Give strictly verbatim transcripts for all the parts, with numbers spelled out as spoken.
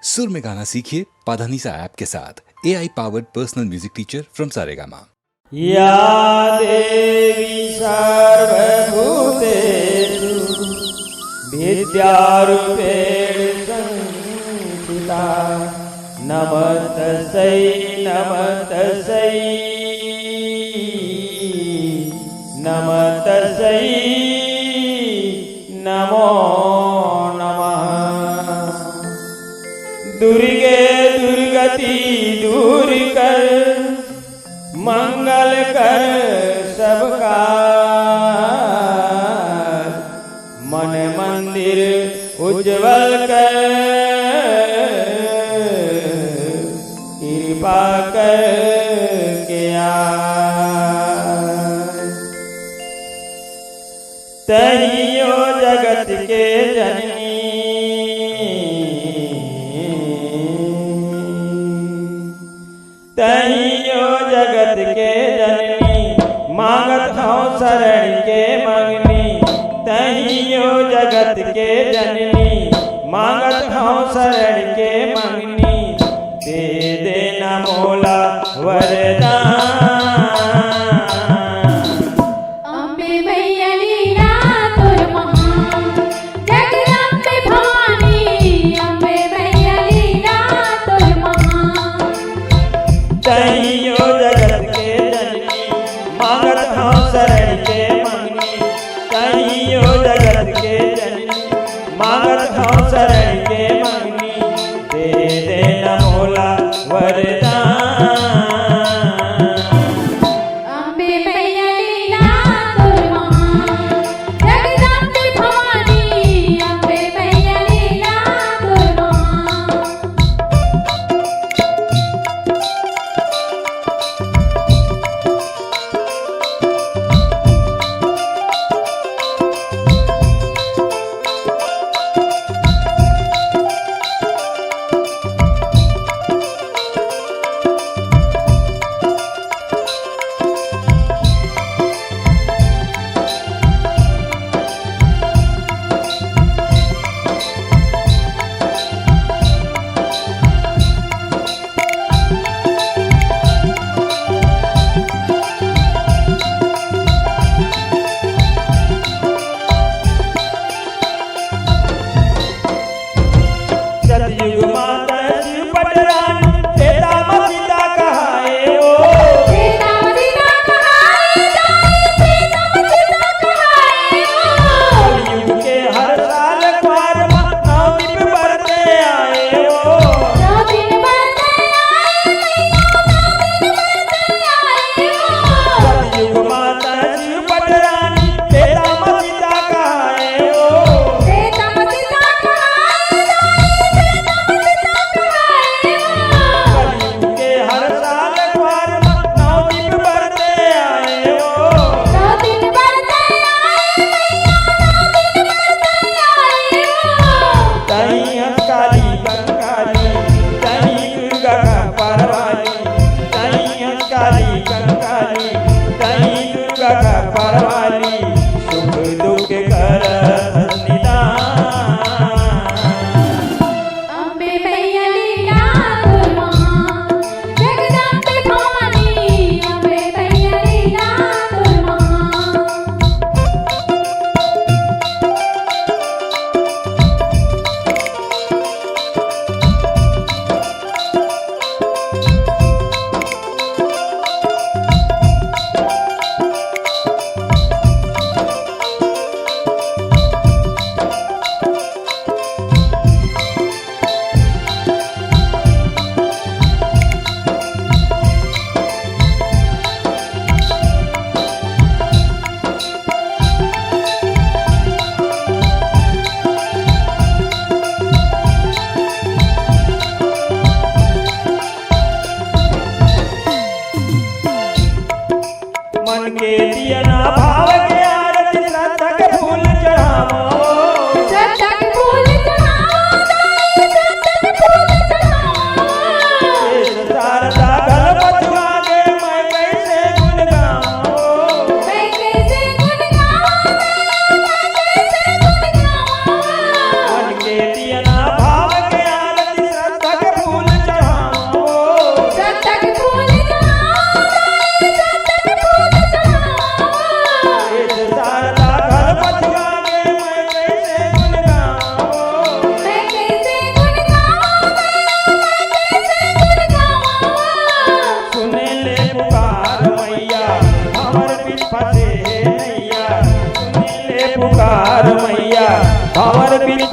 सुर में गाना सीखिए पाधानीसा ऐप के साथ। A I powered personal music teacher from Saregama. या देवी सर्वभूतेषु विद्यारूपेण संस्थिता। नमस्तस्यै, नमस्तस्यै, नमस्तस्यै नमो नमः। दुर्गे दुर्गति दूर कर, मंगल कर सबका। मन मंदिर उज्जवल कर, कृपा करके आय। तहियो जगत के जननी, तहियो जगत के जननी, मांगत हौं शरण के मंगनी। तहियो जगत के जननी, मांगत हौं शरण के मंगनी। दे देना मोला वरदान। अम्बे मैया लीला तोर महान, जगदम्बे भवानी, अम्बे मैया लीला तोर महान। तहियो जगत के जननी, मांगत हौं शरण के मंगनी। तहियो जगत के जननी, मांगत हौं शरण के मंगनी। दे देना मोला वरदान। अम्बे मैया लीला तोर महान, जगदम्बे भवानी, अम्बे मैया लीला तोर महान। सतयुग माता शिव पटरानी, त्रेता म सीता कहाए ओ। त्रेता म सीता कहाए, त्रेता म सीता कहाए ओ। कलयुग के हर साल कुआर म नवदीप बरते आए ओ। नौ दिन बरते आए, नौ दिन बरते आए ओ। सतयुग माता शिव पटरानी, त्रेता म सीता कहाए ओ। कलयुग के हर साल कुआर म नौ दीप बरते आए ओ। तहीं हंस काली कंकाली,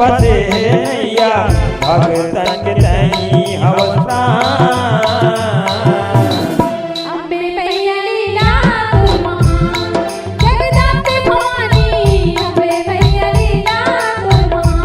बसे हे नैया, भगतन के तैं ही हवस प्राण। अम्बे मैया लीला तोर महान, जगदम्बे भवानी, अम्बे मैया लीला तोर महान।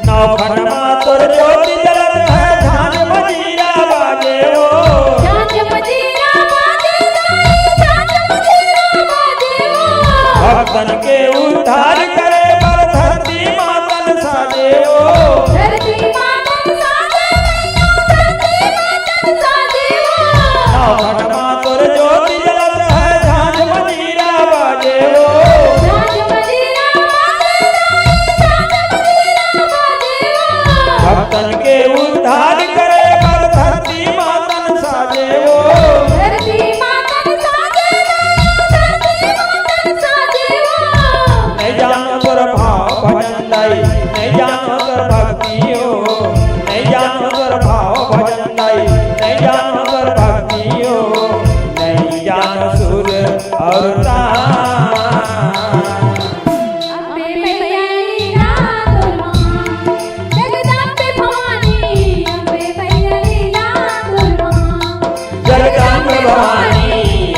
नौखंड मा तोर ज्योति जलत हे, झांझ मजीरा बाजे ओ। झांझ मजीरा बाजे दाई, झांझ मजीरा बाजे ओ। भक्तन के उद्धार करे बर धरती मातन साजे ओ। धरती मातन साजे ओ, धरती मातन साजे ओ। नौखंड मा तोर ज्योति जलत हे, झांझ मजीरा बाजे ओ। झांझ मजीरा बाजे दाई, झांझ मजीरा बाजे ओ। भक्तन के उद्धार करे बर धरती मातन साजे ओ। धरती मातन साजे ओ, धरती मातन साजे ओ। नइ जानो तोर भाव भजन दाई, नइ जानो तोर भक्ति ओ। नइ जानो तोर भाव भजन दाई, नइ जानो तोर भक्ति ओ। नइ जानो सुर अउ तान। अम्बे मैया लीला तोर महान, जगदम्बे भवानी, अम्बे मैया लीला तोर महान। जगदम्बे भवानी,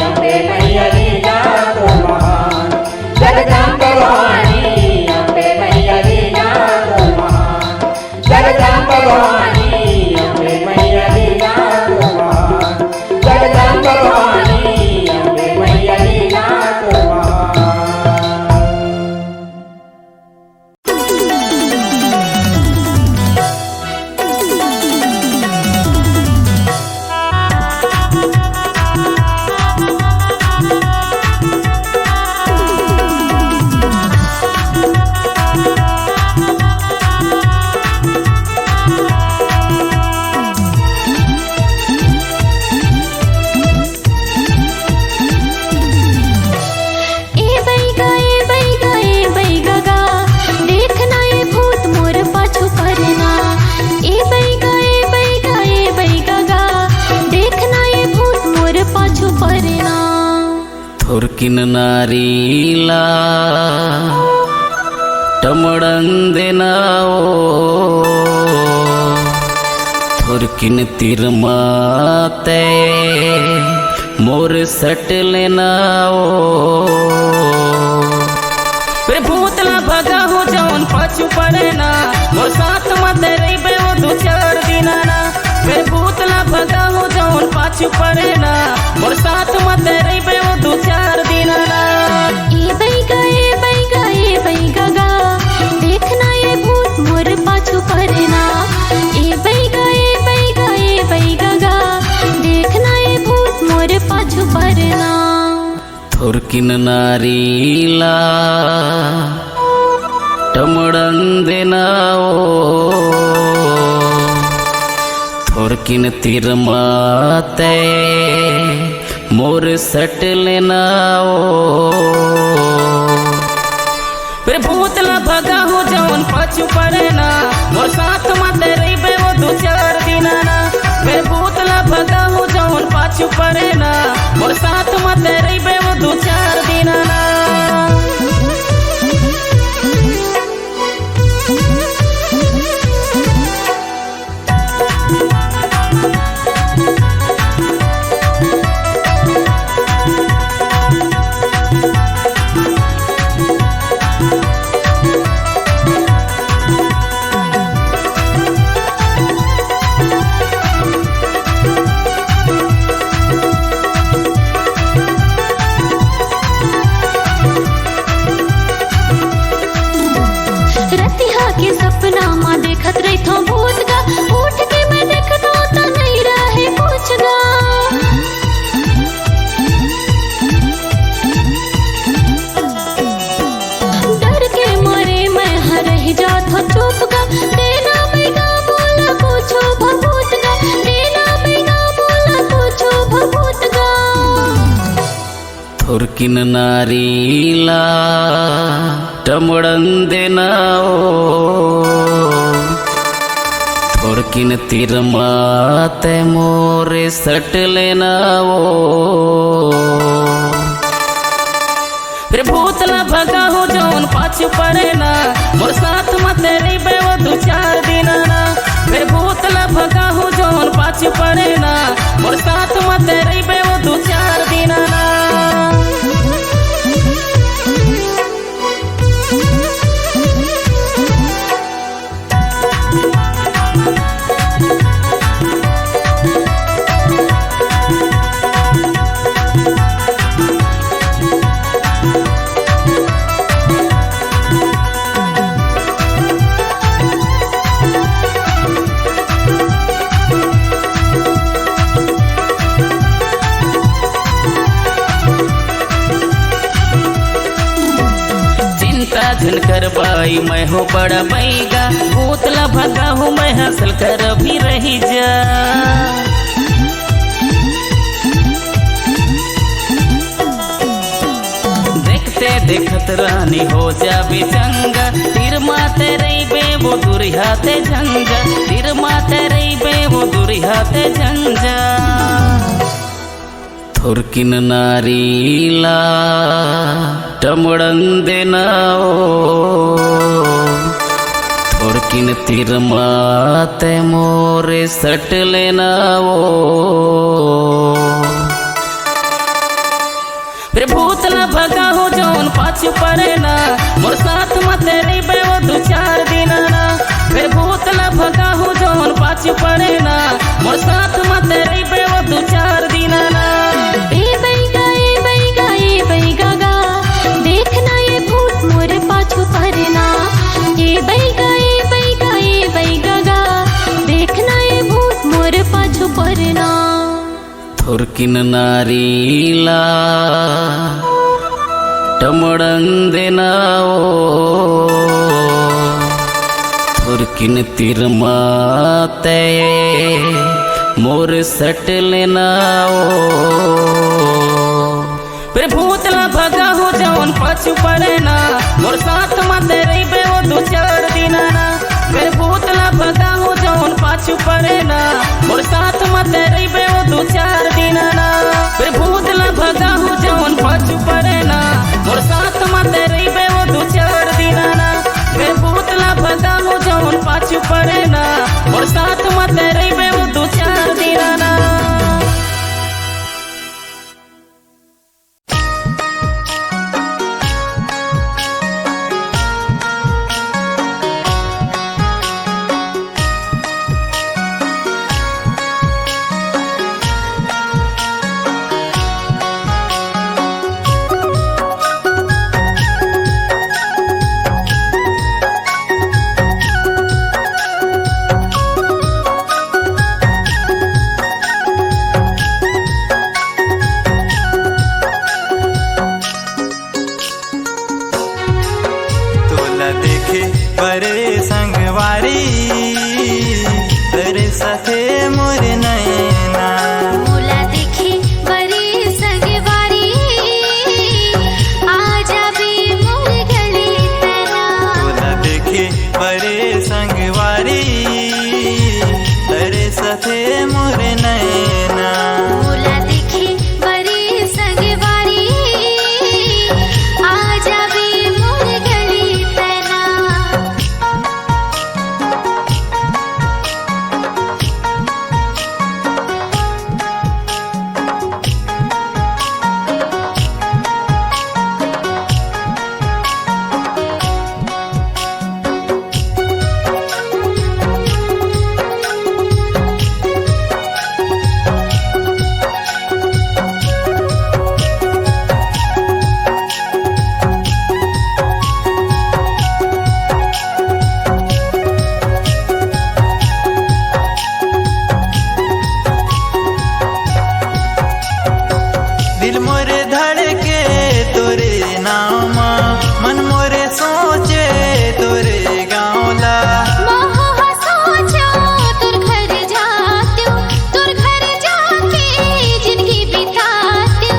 अम्बे मैया लीला तोर महान। जगदम्बे भवानी, अम्बे मैया लीला तोर महान। जगदम्बे भवानी, अम्बे मैया लीला तोर महान। जगदम्बे भवानी, अम्बे मैया लीला तोर महान। ए बैगा, ए बैगा, ए बैगा गा, देखना ए भूत मोर पाछू परना। ए बैगा, ए बैगा, ए बैगा गा, देखना ए भूत मोर पाछू परना। थोरकिन नारी ला टमड़न देना ओ, थोरकिन तीर मा तैं मोर सट लेना ओ। फेर भूत ला भगाहूं जौन पाछू परे ना, मोर साथ म तैं रहिबे ओ दू चार दिन ना। फेर भूत ला भगाहूं जौन पाछू परे ना, मोर साथ म तैं रहिबे ओ दू चार दिन ना। ए बैगा, ए बैगा, ए बैगा गा, देखना ए भूत मोर पाछू परे ना। ए बैगा, ए बैगा, ए बैगा गा, देखना ए भूत मोर पाछू परे ना। थोरकिन नारी ला टमड़न देना ओ, थोरकिन तीर मा तैं मोर सट लेना ओ। फेर भूत ला भगाहूं जौन पाछू परे ना, मोर साथ म तैं रहिबे ओ दू चार दिन ना। फेर भूत ला भगाहूं जौन पाछू परे ना, मोर साथ म तैं रहिबे ओ दू चार दिन ना। थोरकिन नारी ला टमड़न देना ओ, थोरकिन तीर मा तैं मोर सट लेना ओ। फेर भूत ला भगाहूँ जौन पाछू परे ना, मोर साथ म तैं रहिबे ओ दू चार दिन ना। फेर भूत ला भगाहूँ जौन पाछू परे ना, मोर साथ म तैं रहिबे ओ दू चार दिन ना। चिंता झन कर बाई, मैं हो बड़ा बैगा, भूत ला भगाहूँ मैं, हंसल कर भी रही जा। देखते देखत रानी हो जाबे चंगा, तीर मा तैं रहिबे ओ दूरिहा तैं झंझा, तीर मा तैं रहिबे ओ दूरिहा तैं झंझा। थोरकिन नारी ला टमड़न देना ओ, थोरकिन तीर मा तैं मोर सट लेना ओ। फेर भूत ला भगाहूँ जौन पाछू परे ना, मोर साथ म तैं रहिबे ओ दू चार दिन ना। फेर भूत ला भगाहूँ जौन पाछू परे ना, मोर साथ म तैं रहिबे ओ दू चार दिन ना। ए बैगा, ए बैगा, ए बैगा गा, देख ना ये भूत मोर पाछू परे ना। ए बैगा, ए बैगा, ए बैगा गा, देख ना ये भूत मोर पाछू परे ना। थोरकिन नारी ला टमड़न देना ओ, थोरकिन तीर मा तैं मोर सट लेना ओ। फेर भूत ला भगाहूँ जौन पाछू परे ना, मोर साथ म तैं रहिबे ओ दू चार दिन ना। फेर भूत ला भगाहूँ जौन पाछू परे ना, मोर साथ म तैं रहिबे ओ दू चार दिन ना। फेर भूत ला भगाहूँ जौन पाछू परे ना, मोर साथ म तैं रहिबे ओ दू चार दिन ना। फेर भूत ला भगाहूँ जौन पाछू परे ना, मोर साथ म तैं रहिबे ओ दू चार दिन ना। तोला देखे बरे संगवारी, तेरे साथे मोर नैना। मोला देखे बरे संगवारी, आ जाबे मोर गली तेरा। तोला देखे बरे संगवारी, तेरे साथे मोर नैना। मोला देखे बरे संगवारी, आ जाबे मोर गली तेरा। दिल मोरे धड़के तोरे नामा, मन मोरे सोचे तोरे गाँव ला। महू ह सोचो तोर घर जात्यो, तोर घर जाके जिनगी बितात्यो।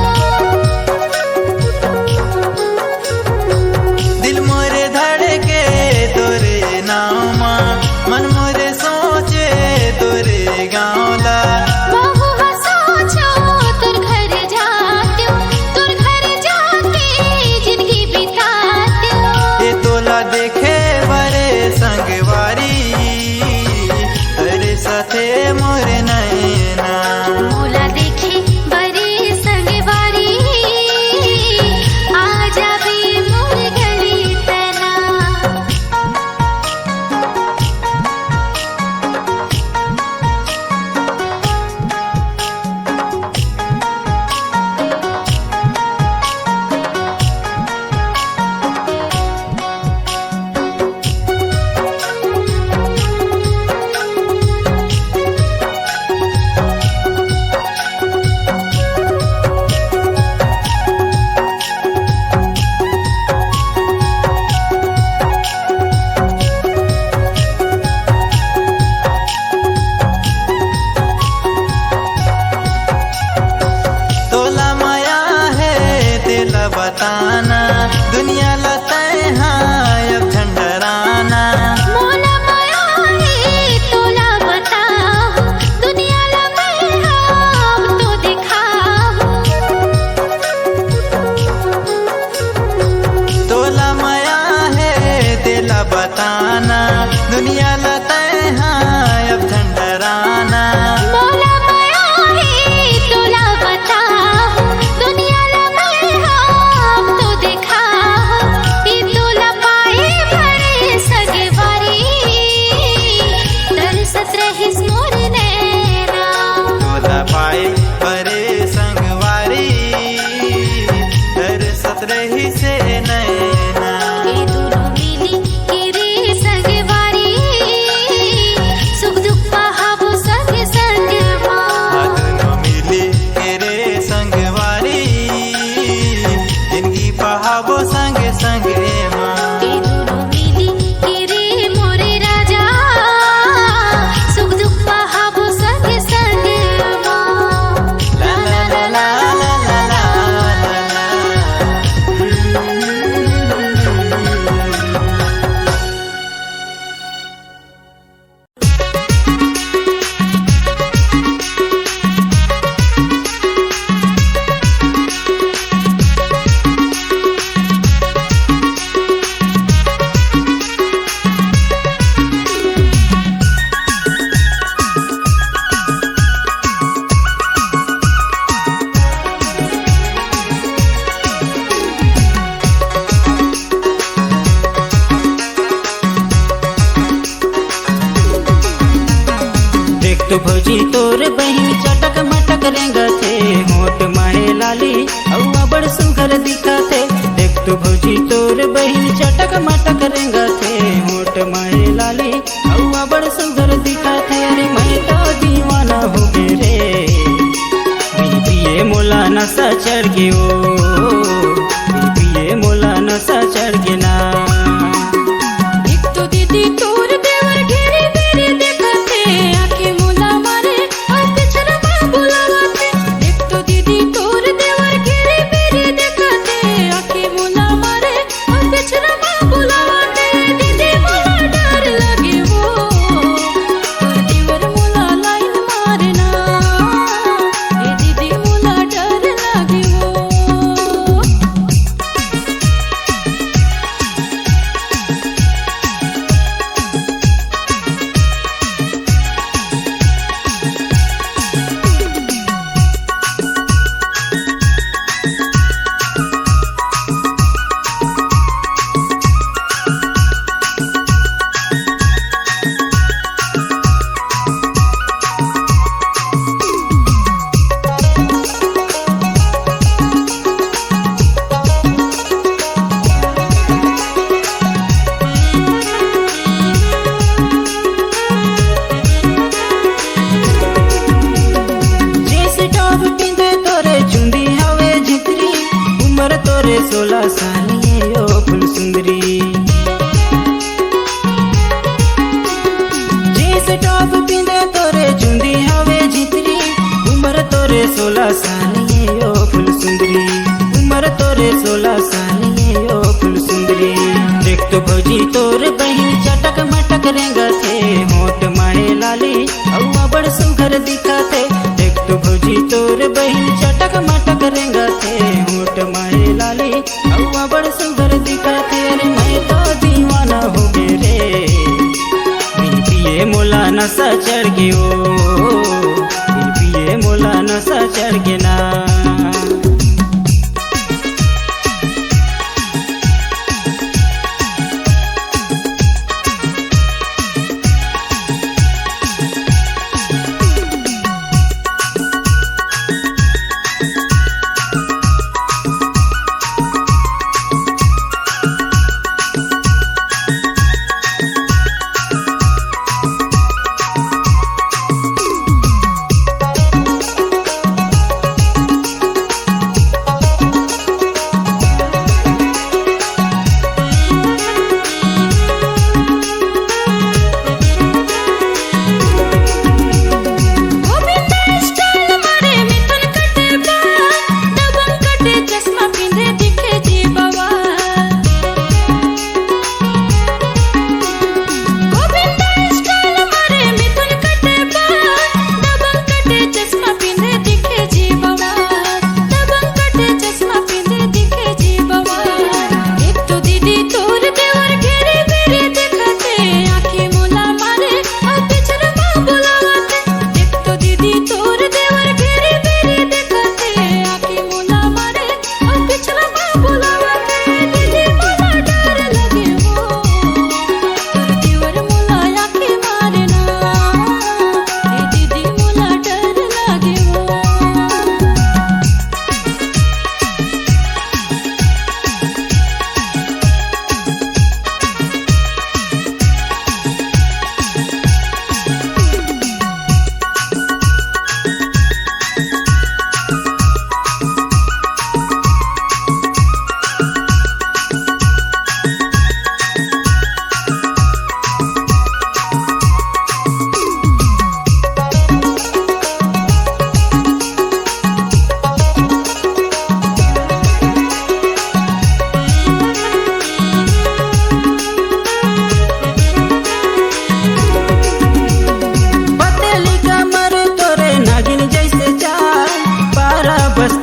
बताना दुनिया ला तैं हा अब झंडराना। मोला मया हे तोला बताहूँ, दुनिया ला मैं हा अब तो दिखाहूँ। तोला मया हे तेला बताना, दुनिया ला तैं हा अब झंडराना। मोला मया हे तोला बताहूँ, दुनिया ला मैं हा अब तो दिखाहूँ। ई तोला पाए भरे सगवारी, तरसत रहिस मोर नैना। तोला पाए भरे संगवारी, तरसत रहिसे नैना। ए दुनो मिली के रे संगवारी, सुख दुख पहाबो संग संग मा। आ दुनो मिली के रे संगवारी, जिनगी पहाबो संग संग मा। ए दुनो मिली के रे मोरे राजा, सुख दुख पहाबो संग संग मा। ला ला ला ला। देख तो भौजी तोर बहिन चटक मटक रेंगथे, होठ माहे लाली अउ अबड़ सुघर दिखथे। देख तो भौजी तोर बहिन चटक मटक रेंगथे, होठ माहे लाली अउ अबड़ सुघर दिखथे। अरे मैं तो दीवाना होगे रे, बीबीए मोला नशा चढ़ गे ओ, बीबीए मोला नशा चढ़ गे ना। एक तो दीदी तोर देवर घेरे बेरे देखथे, आके मोला मारे अउ पिछरा मा बुलावथे। एक तो दीदी तोर देवर घेरे बेरे देखथे, आके मोला मारे अउ पिछरा मा बुलावथे। दीदी मोला डर लगे ओ, तोर देवर मोला लाइन मारे ना। ए दीदी मोला डर लगे ओ। जींस टॉप पिंधे तोरे चुंदी हवे झितरी, उमर तोरे सोला साल ये ओ फुल सुंदरी। जींस टॉप पिंधे तोरे चुंदी हवे झितरी, उमर तोरे सोला साल ये ओ फुल सुंदरी, उमर तोरे सोला साल ये ओ फुल सुंदरी। देख तो भौजी तोर बहिन चटक मटक रेंगथे, होठ माहे लाली अउ अबड़ सुघर दिखथे। देख तो भौजी तोर बहिन चटक मटक रेंगथे, होठ माहे लाली अउ अबड़ सुघर दिखथे। अरे मैं तो दीवाना होगे रे, बिन पिए मोला नशा चढ़ गे ओ, बिन पिए मोला नशा चढ़ गे ना।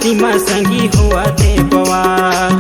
बस्ती म संगी होवथे बवाल।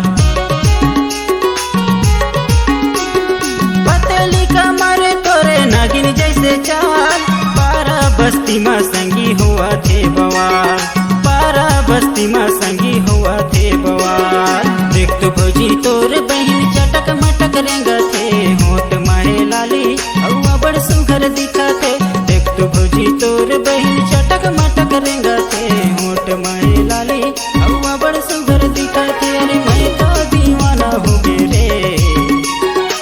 पतली कमर तोरे नागिन जैसे चाल, पारा बस्ती म संगी होवथे बवाल, पारा बस्ती म संगी होवथे बवाल। देख तो भौजी तोर बहिन चटक मटक रेंगथे, होंठ माहे लाली अउ अबड़ सुघर दिखथे। देख तो भौजी तोर बहिन चटक मटक रेंगथे, होंठ माहे लाली अउ अबड़ सुघर दिखथे। अरे मैं तो दीवाना हो गे रे,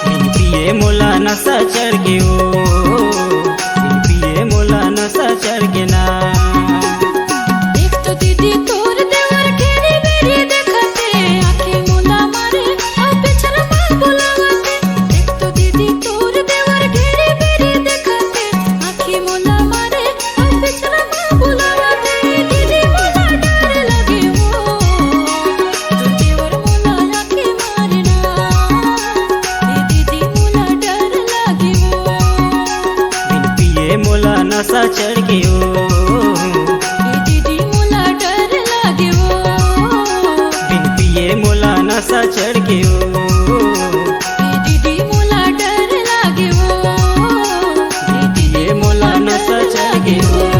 बिन पिए मोला नशा चढ़ गे ओ, बिन पिए मोला नशा चढ़ गे ना। देख तो दीदी तोर देवर घेरी बेरी देखथे, आँखी मुंदा मारे अउ पिछला पाल बुलावथे। देख तो दीदी तोर देवर घेरी बेरी देखथे, आँखी मुंदा मारे अउ पिछला पाल बुलावथे। दीदी मोला डर लगे ओ, तोर देवर मोला आँखी मारे ना। ए दीदी मोला डर लगे ओ। बिन पिए मोला नशा चढ़ गे ओ। ए दीदी मोला डर लगे ओ। बिन पिए मोला नशा चढ़ गे ओ। ए दीदी मोला डर लगे ओ। बिन पिए मोला नशा चढ़ गे ओ।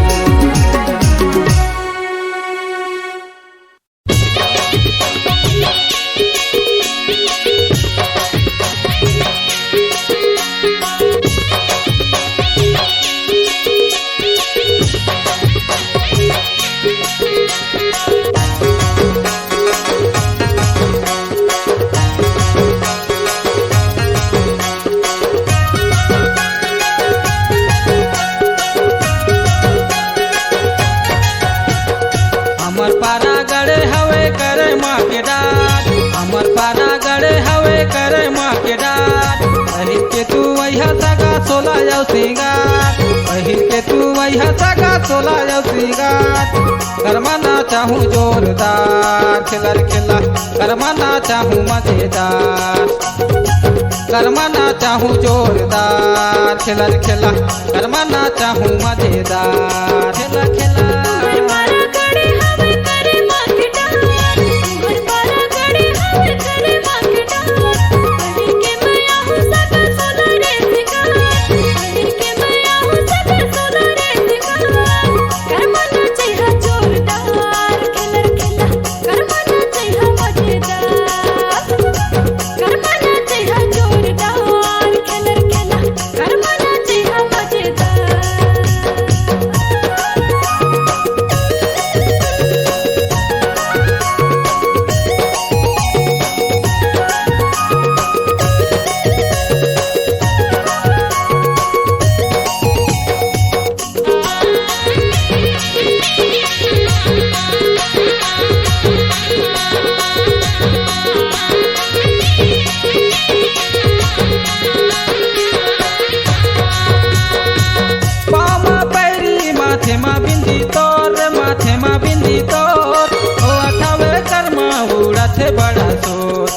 हमर पारा गड़े हवे करे माँ के डार, हमर पारा गड़े हवे करे माँ के डार। पहिर के तू अइहा सगा सोला अउ सिंगार, पहिर के तू अइहा सगा सोला अउ सिंगार। करमना चाहूँ जोरदार खेलर खेला, करमना चाहूँ मजेदार। करमना चाहूँ जोरदार खेलर खेला, करमना चाहूँ मजेदार खेला खेला। पाँव म पैरी, माथे म बिंदी तोर, माथे म बिंदी तोर। ओ अठवे करमा उड़थे बड़ा शोर,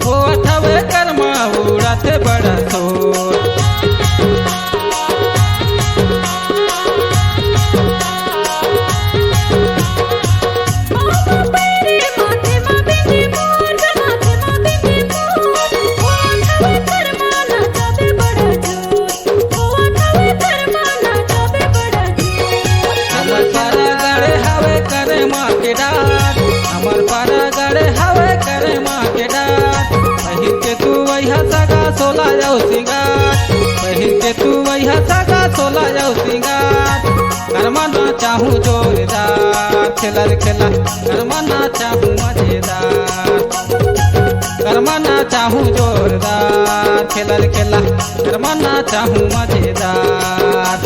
ओ अठवे करमा उड़थे बड़ा शोर। हमर पारा गड़े हवे करे माँ के डार, हमर पारा गड़े हवे करे माँ के डार। पहिर के तू अइहा सगा सोला अउ सिंगार, पहिर के तू अइहा सगा सोला अउ सिंगार। करमना चाहूँ जोरदार खेलर खेला, करमना चाहूँ मजेदार। करमना चाहूँ जोरदार खेलर खेला, करमना चाहूँ मजेदार।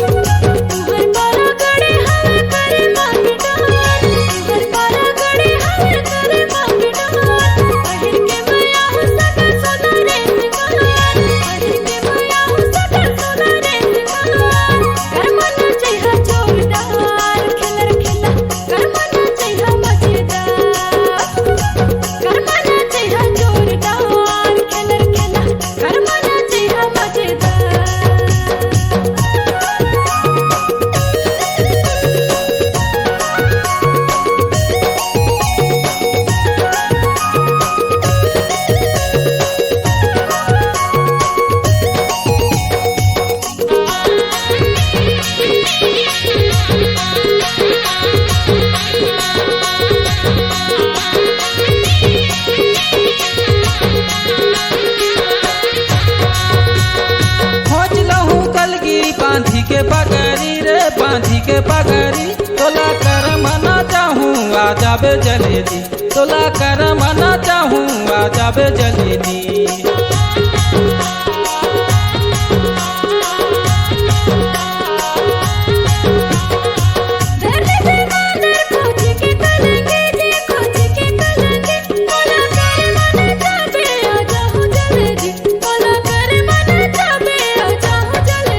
पगरी, तोला करमना चाहूँ आ जाबे जलेबी, तोला करमना चाहूँ आ जाबे जलेबी।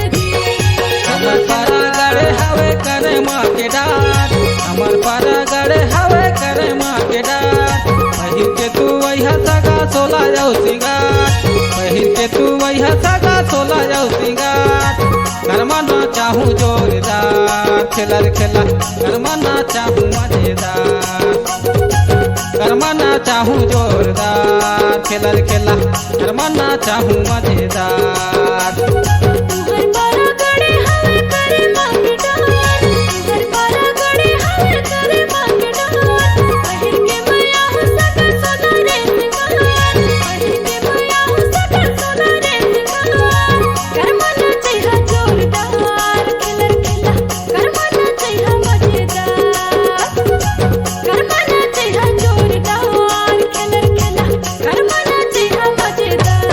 हमर पारा गड़े हवे करे माँ के डार, हमर पारा गड़े हवे करे माँ के डार। पहिर के तू वैहा सगा सोला जाऊ सिंगार, पहिर के तू वैहा सगा सोला जाऊ सिंगार। करमना चाहूँ जोरदार खेलर खेला, करमना चाहूँ मजेदार। करमना चाहूँ जोरदार खेलर खेला, करमना चाहूँ मजेदार। तुहर पारा गड़े हवे करे माँ के डार, तुहर पारा गड़े हवे करे माँ के डार। पहिर के मया हो सका सोना रे सिंगार, पहिर के मया हो सका सोना रे सिंगार। करमना चाहूँ जोरदार खेलर खेला, करमना चाहूँ मजेदार। करमना चाहूँ जोरदार खेलर खेला, करमना चाहूँ मजेदार।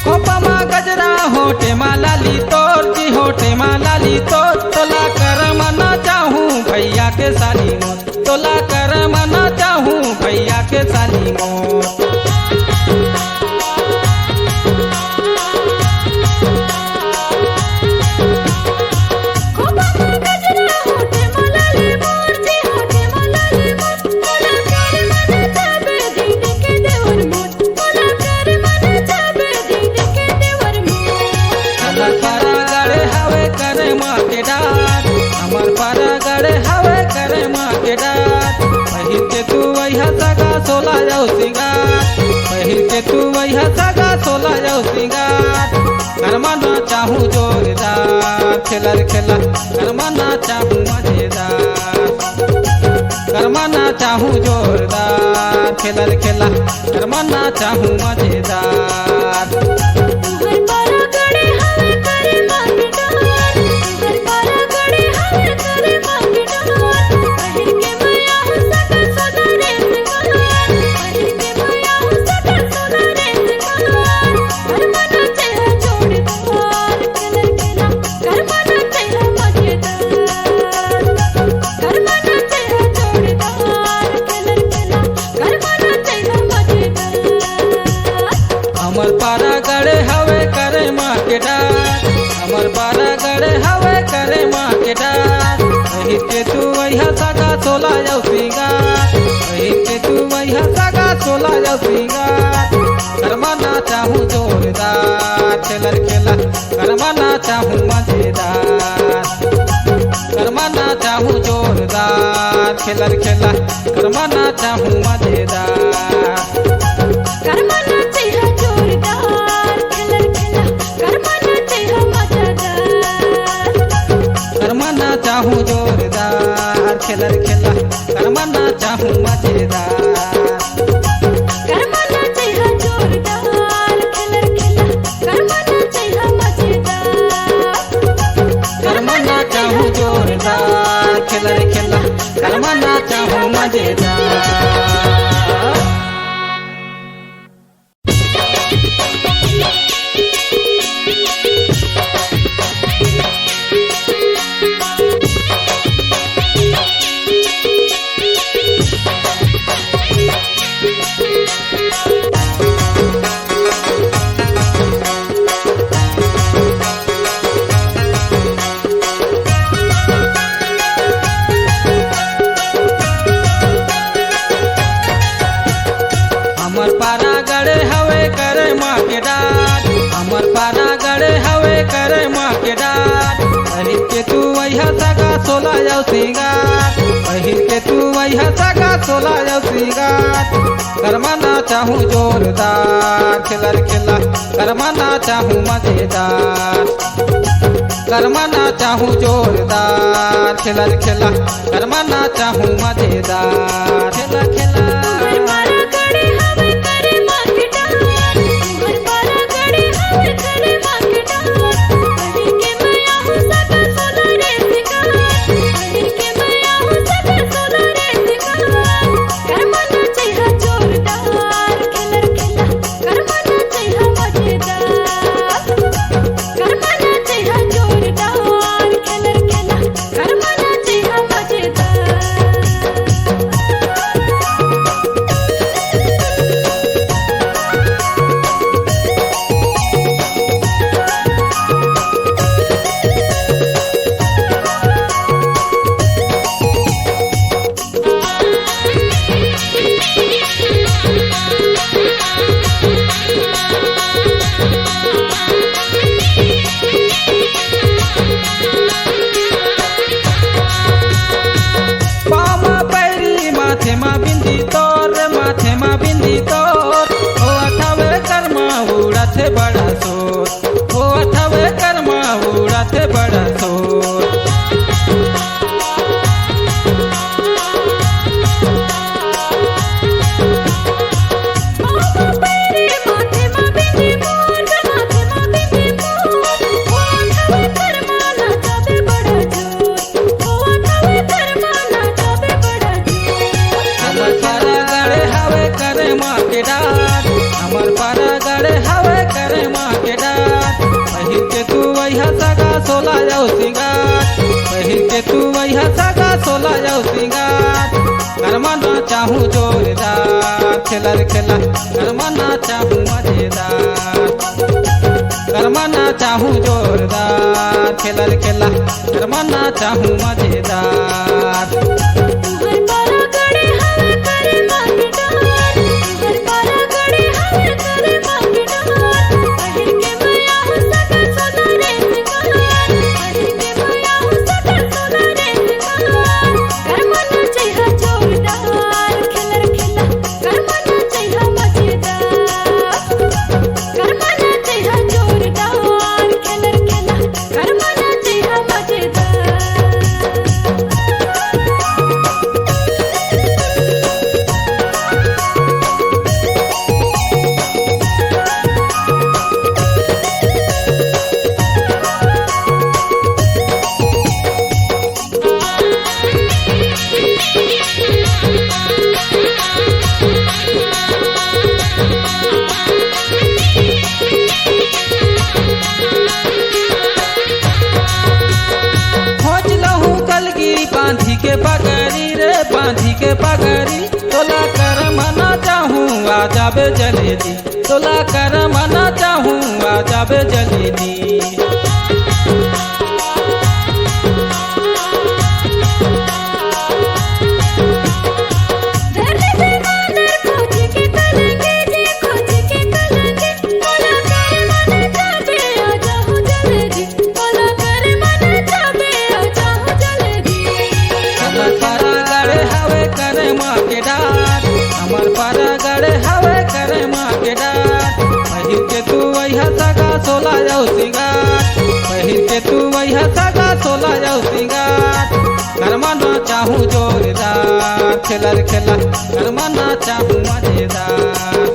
खोपा मा गजरा होठे मा लाली तोर जी, होठे मा लाली तोर। तोला करमना चाहूँ भैया के साली मोर, तोला करमना चाहूँ भैया के साली मोर। हमर पारा गड़े हवे करे माँ के डार, हमर पारा गड़े हवे करे माँ के डार। पहिर के तू वैहा सगा सोला जाऊ सिंगार, पहिर के तू वैहा सगा सोला जाऊ सिंगार। करमना चाहूँ जोरदार खेलर खेला, करमना चाहूँ मजेदार। करमना चाहूँ जोरदार खेलर खेला, करमना चाहूँ मजेदार। तुहर पारा गड़े हवे करे माँ के डार, तुहर पारा गड़े हवे करे माँ के डार। पहिर के मया हो सका सोना रे सिंगार, पहिर के मया हो सका सोना रे सिंगार। करमना चाहूँ जोरदार खेलर खेला, करमना चाहूँ मजेदार। करमना चाहूँ जोरदार खेलर खेला, करमना चाहूँ मजेदार। हमर पारा गड़े हवे करे माँ के डार, हमर पारा गड़े हवे करे माँ के डार। पहिर के तू वैहा सगा सोला जाऊ सिंगार, पहिर के तू वैहा सगा सोला जाऊ सिंगार। करमना चाहूँ जोरदार खेलर खेला, करमना चाहूँ मजेदार। करमना चाहूँ जोरदार खेलर खेला, करमना चाहूँ मजेदार। करमना चाहूँ जोरदार खेलर खेला, करमना चाहूँ मजेदार। करमना चाहूँ जोरदार खेलर खेला, करमना चाहूँ मजेदार। करमना चाहूँ जोरदार खेलर खेला, करमना चाहूँ मजेदार। करमना चाहूँ जोरदार खेलर खेला, करमना चाहूँ मजेदार। हमर पारा गड़े हवे करे माँ के डार, हमर पारा गड़े हवे करे माँ के डार। पहिर के तू अइहा सगा सोला अउ सिंगार, पहिर के तू अइहा सगा सोला अउ सिंगार। करमा नाच चाहूँ जोरदार, खेलर खेला, करमा नाच चाहूँ मजेदार। करमा नाच चाहूँ जोरदार, खेलर खेला, करमा नाच चाहूँ मजेदार। खेला खेला। तुम्हर पारा गड़े हवे करे माँ के डार, तुम्हर पारा गड़े हवे करे माँ के डार। पहिर के मैं आहूँ सगा सोला रे सिंगार, पहिर के मैं आहूँ सगा सोला रे सिंगार। करमा नाच चाहूँ जोरदार, खेलर खेला, करमा नाच चाहूँ मजेदार। करमा नाच चाहूँ जोरदार, खेलर खेला, करमा नाच चाहूँ मजेदार। पाँव म पैरी, माथे म बिंदी तोर, माथे म बिंदी तोर। होवत हवे करमा, उड़त हे बड़ा शोर। होवत हवे करमा, उड़त हे बड़ा शोर। हमर पारा गड़े हवे करे माँ के डार, हमर पारा गड़े हवे करे माँ के डार। पहिर के तू अइहा सगा सोला अउ सिंगार, पहिर के तू अइहा सगा सोला अउ सिंगार। करमा नाच चाहूँ जोरदार, खेलर खेला, करमा नाच चाहूँ मजेदार। करमा नाच चाहूँ जोरदार, खेलर खेला, करमा नाच चाहूँ मजेदार। तुम्हर पारा गड़े हवे करे माँ के डार, तुम्हर पारा गड़े हवे करे माँ के डार। पहिर के मैं आहूँ सगा सोला रे सिंगार, पहिर के मैं आहूँ सगा सोला रे सिंगार। करमा नाच चाहूँ जोरदार, खेलर खेला, करमा नाच चाहूँ मजेदार। करमा नाच चाहूँ जोरदार, खेलर खेला, करमा नाच चाहूँ मजेदार। खोज लहूँ कलगी बांधी के पगरी रे, बांधी के पगरी। तोला करमा नाच चाहूँ आ जाबे जलेबी, तोला करमा नाच चाहूँ आ जाबे जलेबी। हमर पारा गड़े हवे करे माँ के डार, हमर पारा गड़े हवे करे माँ के डार। पहिर के तू अइहा सगा सोला अउ सिंगार, पहिर के तू अइहा सगा सोला अउ सिंगार। करमा नाच चाहूँ जोरदार, खेलर खेला, करमा नाच चाहूँ मजेदार।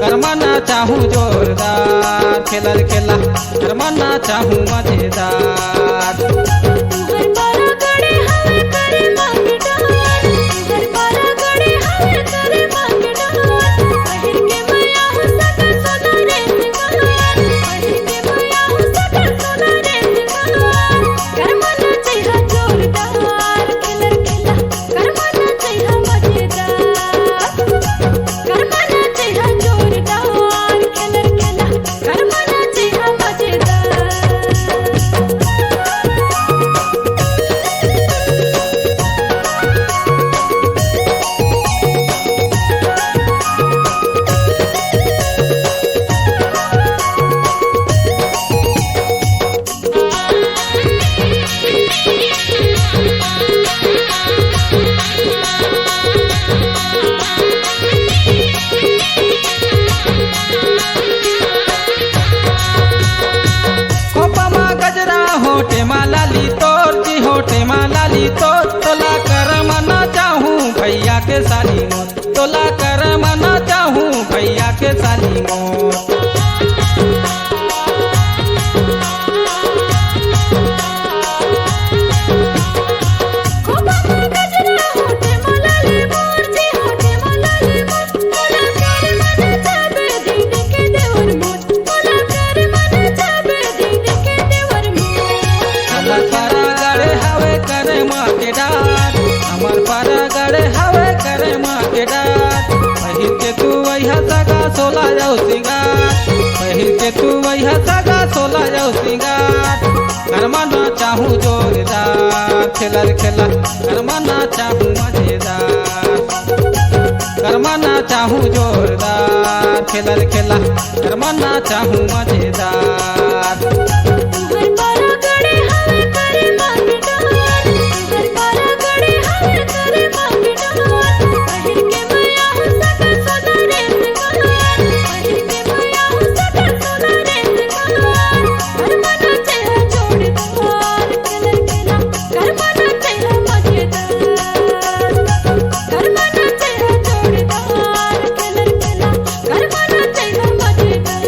करमा नाच चाहूँ जोरदार, खेलर खेला, करमा नाच चाहूँ मजेदार। तुम्हर पारा गड़े हवे करे माँ के डार, तुम्हर पारा गड़े हवे करे माँ के डार। पहिर के मैं आहूँ सगा सोला रे सिंगार, पहिर के मैं आहूँ सगा सोला रे सिंगार। करमा नाच चाहूँ जोरदार, खेलर खेला, करमा नाच चाहूँ मजेदार। करमा नाच चाहूँ जोरदार, खेलर खेला, करमा नाच चाहूँ मजेदार। करे मना चाहूँ भैया के साली मोर। हमर पारा गड़े हवे करे माँ के डार, हमर पारा गड़े हवे करे माँ के डार। पहिर के तू वही सगा सोला जाऊ सिंगार, पहिर के तू वही सगा सोला जाऊ सिंगार। करमना चाहूँ जोरदार खेलर खेला, करमना चाहूँ मजेदार। करमना चाहूँ जोरदार खेलर खेला, करमना चाहूँ मजेदार। तुहर पारा गड़े हवे करे माँ के डार, तुहर पारा गड़े हवे करे माँ के डार। पहिर के मैया हो सका सोना रे सिंगार, पहिर के मैया हो सका सोना रे सिंगार। करमना चाहूँ जोरदार खेलर खेला, करमना चाहूँ मजेदार। करमना चाहूँ जोरदार खेलर खेला, करमना चाहूँ मजेदार।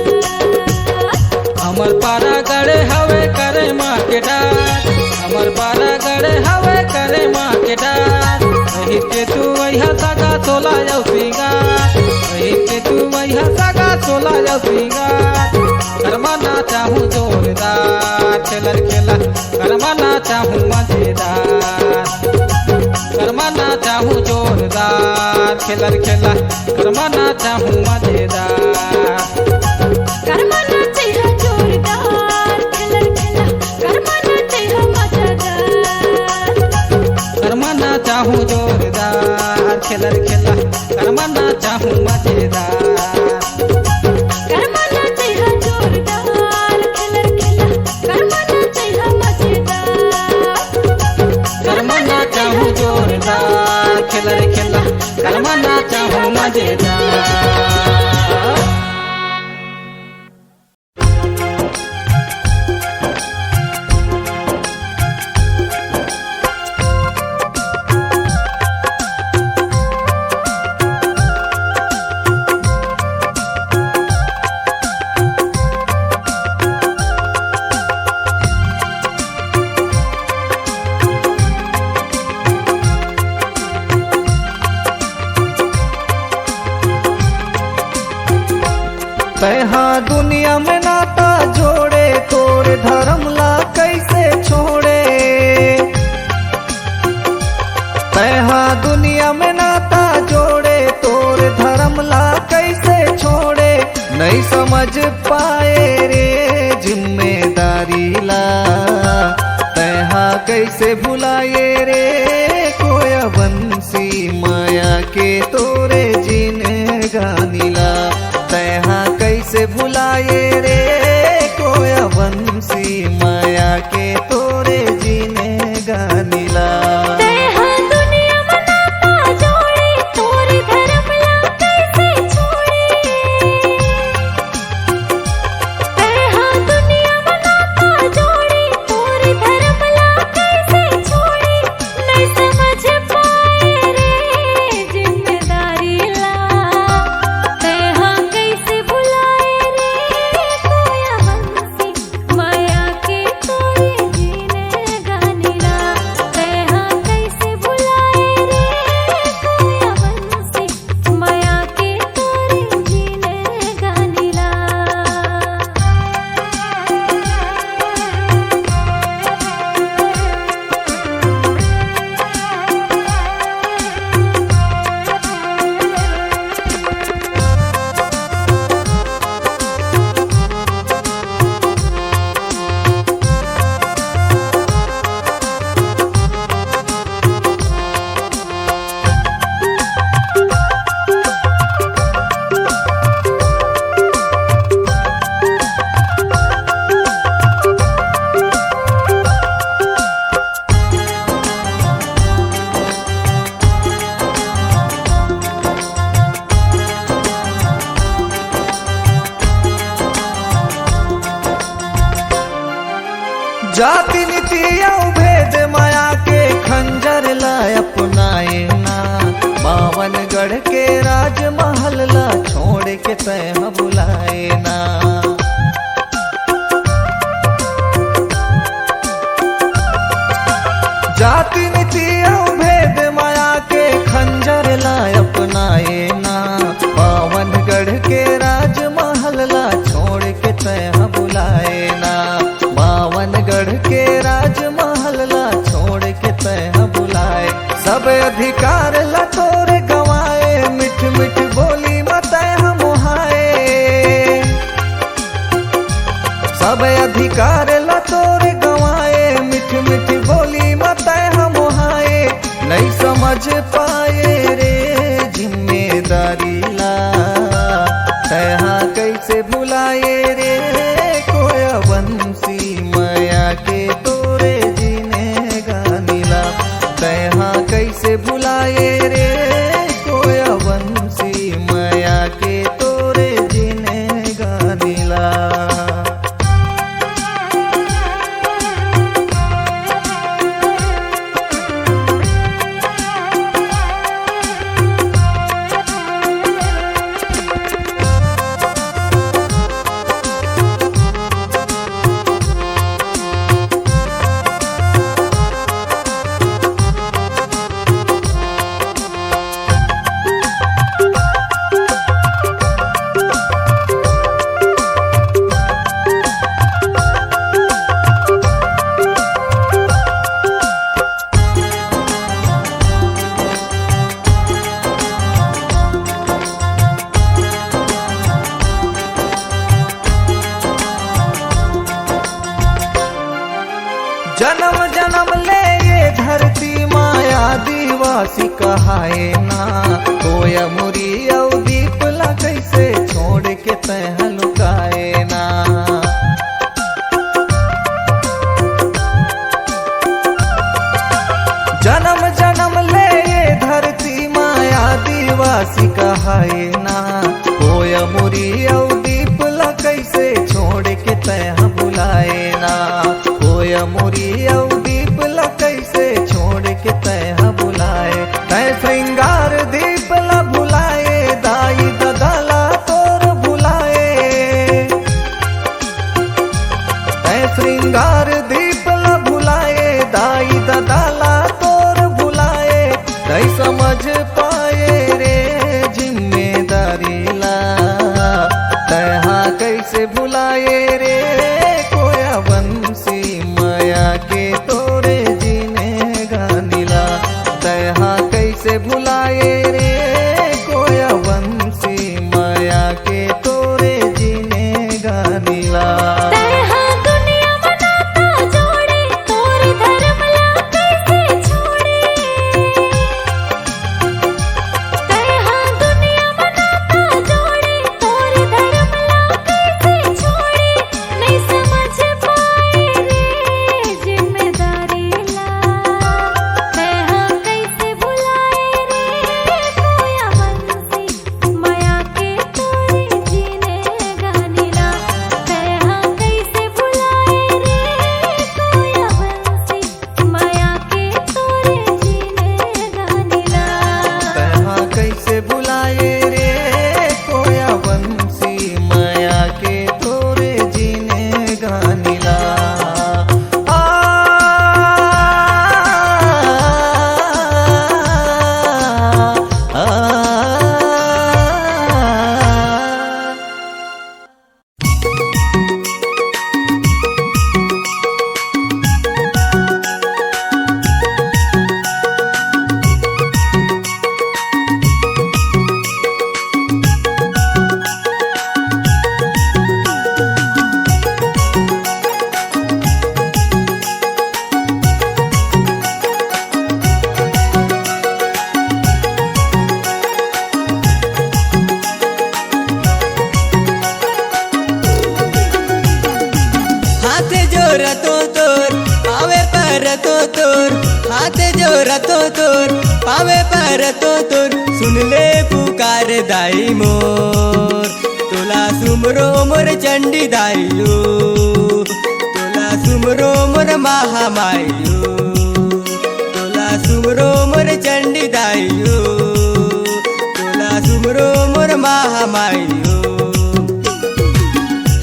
हमर पारा गड़े हवे करे माँ के डार, हमर पारा गड़े हवे करे माँ के डार। पहिर के तू वही सगा सोला जाऊ सिंगार, पहिर के तू वही सगा सोला जाऊ सिंगार। करमना चाहूँ जोरदार खेलर खेला, करमना चाहूँ मजेदार। करमना चाहूँ जोरदार खेलर खेला, करमना चाहूँ मजेदार। करमना चाहूँ जोरदार खेलर खेला, करमना चाहूँ मजेदार। करमना चाहूँ जोरदार खेलर खेला, करमना चाहूँ मजेदार। करमना चाहूँ जोरदार खेलर खेला, करमना चाहूँ मजेदार। करमना चाहूँ जोरदार खेलर खेला, करमना चाहूँ मजेदार। तैहा दुनिया में नाता जोड़े, तोर धर्म ला कैसे छोड़े? तैहा दुनिया में नाता जोड़े, तोर धर्म ला कैसे छोड़े? नहीं समझ पाए रे जिम्मेदारी ला, तैहा कैसे भुलाए रे कोया बंसी माया के तोरे जिनगानी ला। तैहा कैसे भुलाए रे कोया बंसी माया के तोरे जिनगानी ला। तैहा दुनिया में नाता जोड़े, तोरे धर्म ला कैसे छोड़े? तैहा दुनिया में नाता जोड़े, तोरे धर्म ला कैसे छोड़े? नहीं समझ पाए रे जिम्मेदारी ला, तैहा कैसे भुलाए रे कोया बंसी माया के तोरे जिनगानी ला। तैहा कैसे भुलाए रे कोया बंसी माया के तोरे जिनगानी ला। जाति नीति अउ भेद माया के खंजर ला अपनाए ना। मावा बावनगढ़ के राजमहल ला छोड़ के तैं ह भुलाए ना। जाति नीति अउ भेद माया के खंजर ला अपनाए ना। बावनगढ़ के राजमहल ला छोड़ के तैं ह भुलाए ना। बावनगढ़ के राजमहल ला छोड़ के तैं ह भुलाए। सब अधिकार ला तोर गंवाए, मिठ मिठ बोली म तैं ह मोहाए। सब अधिकार ला तोर गंवाए, मिठ मिठ बोली म तैं ह मोहाए। नइ समझ पाए रे जिम्मेदारी ला, तैं ह कइसे भुलाए रे कोया बंसी मया के तोरे जिनगानी ला। तैं ह कइसे भुलाए रे कोया बंसी मया के तोरे जिनगानी ला। जन्म जन्म ले ये धरती मा आदिवासी कहाए ना। कोया मुरी अउ दीप ला कइसे छोड़ के तैं ह लुकाए ना। जन्म जन्म ले ये धरती मा आदिवासी कहाए ना। कोया मुरी अउ दीप ला कइसे छोड़ के तैं ह भुलाए ना। कोया मुरी अउ दीप ला कइसे छोड़ के तैं ह भुलाए। तैं श्रृंगार दीप ला भुलाए, दाई ददा ला तोर भुलाए। तैं श्रृंगार दीप ला भुलाए, दाई ददा ला तोर भुलाए। नइ समझ पाए रे जिम्मेदारी ला, तैं ह कइसे भुलाए रे कोया बंसी मया के तोरे जिनगानी ला। तैं ह कइसे भुलाए रे कोया बंसी मया के तोरे जिनगानी ला। तैं ह दुनिया म नाता जोड़े, तोर धरम ला कइसे छोड़े? तैं ह दुनिया म नाता जोड़े, तोर धरम ला कइसे छोड़े? नइ समझ पाए रे जिम्मेदारी ला, तैं ह कइसे भुलाए रे कोया बंसी मया के तोरे जिनगानी ला। तैं ह कइसे भुलाए रे कोया बंसी मया के तोरे जिनगानी ला। तैं ह कइसे भुलाए रे कोया बंसी मया के तोरे जिनगानी ला। आ, आ, आ। हाथ जोरतो तोर, पावे परतो तोर, हाथ जोरतो तोर, पावे परतो तोर, सुन ले पुकार दाई मोर। तोला सुमरो मोर चंडी दाई ओ, तोला सुमरो मोर महामाई ओ, तोला सुमरो मोर चंडी दाई ओ। सुमरो मोर महामाई हो।